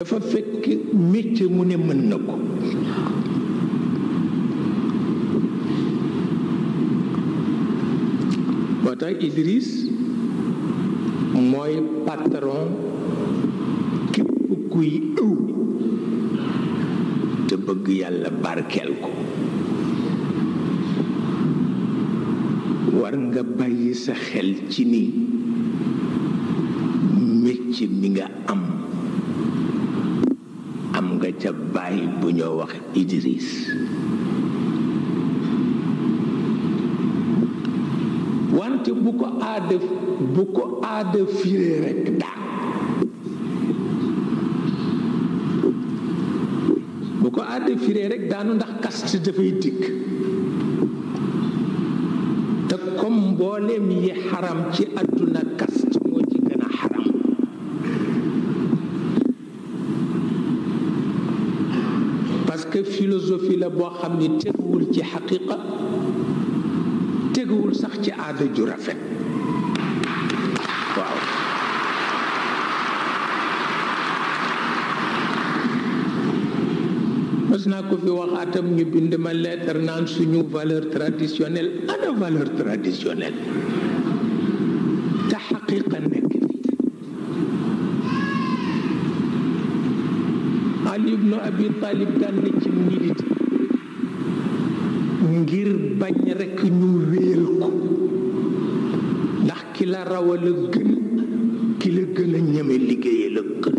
dafa fekk métier mu ne mën na ko moo tax Idriss mooy patron képp kuy ëw te bëgg yàlla barkeel ko war nga bàyyi sa xel ci ni métier mi nga am nga ca bàyyi bu ñoo wax Idriss wante bu ko aada firee rekk daan bu ko aada firee rekk daanu ndax kaste dafay dikk te comme mbooleem yi xaram ci àdduna kaste moo ci gën a xaram parce que philosophie la boo xam ni teguwul ci xaqiqa teguwul sax ci aada ju rafet waaw mas naa ko fi waxaatam ñu bind ma lettre naan suñu valeur traditionnelle ana valeur traditionnelle te xaqiqa nekk Ali ibnu Abi Talib daan na ci milité ngir bañ rekk ñu wéel ko ndax ki la rawal a gën ki la gën a ñeme liggéeye la gën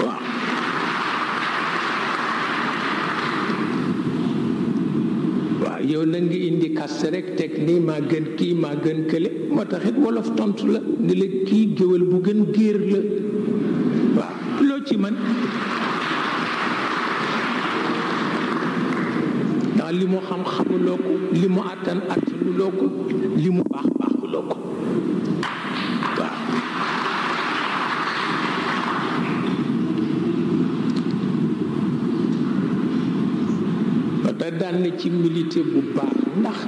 waaw waaw yow la ngi indi kaste rek teg nii maa gën kii maa gën kële moo taxit wolof tontu la ni la kii géwél bu gën géer la waaw loo ci man ndax li mu xam xamuloo ko li mu àttan àttanuloo ko li mu baax baaxuloo ko waaw ba tax daan na ci milité bu baax ndax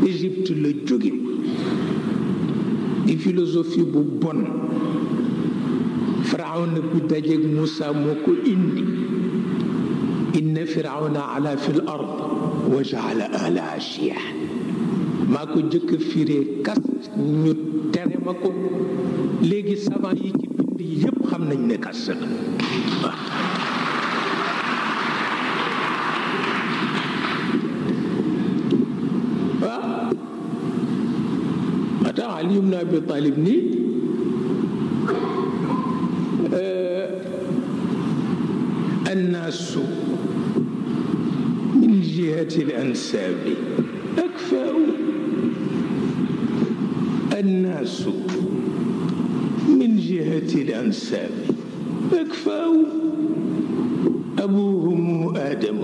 Égypte la jóge di philosophie bu bon firawna bi dajeeg Moussa moo ko indi inna firawna ala fi l ard wa jaala ahlaha shiya maa ko jëkk firee kas ñu tere ma ko léegi savant yi ci bind yépp xam nañ ne kas la waaw moo tax Ali ibn Abi Talib ni الناس من جهة الأنساب أكفاء الناس من جهة الأنساب أكفاء أبوهم آدم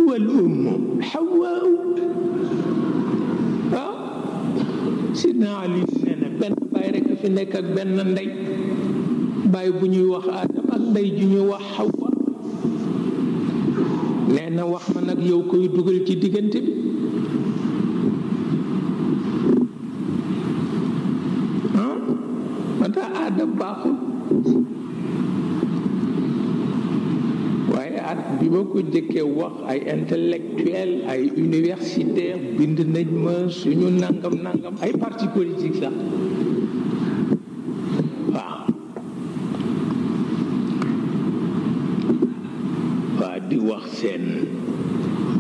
والأم حواء سيدنا علي نانا بن باي رك في نيك ak benn ndey baay bu ñuy wax Adam ak ndey ju ñuy wax Hawa nee na wax ma nag yow koy dugal ci diggante bi ma tax aada baaxul waaye at bi ma ko jëkkee wax ay intellectuel ay universitaire bind nañ ma suñu nangam nangam ay parti politique sax di wax seen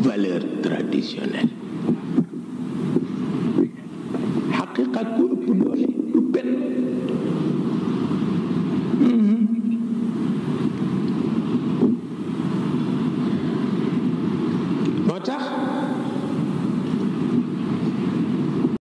valeur traditionnelle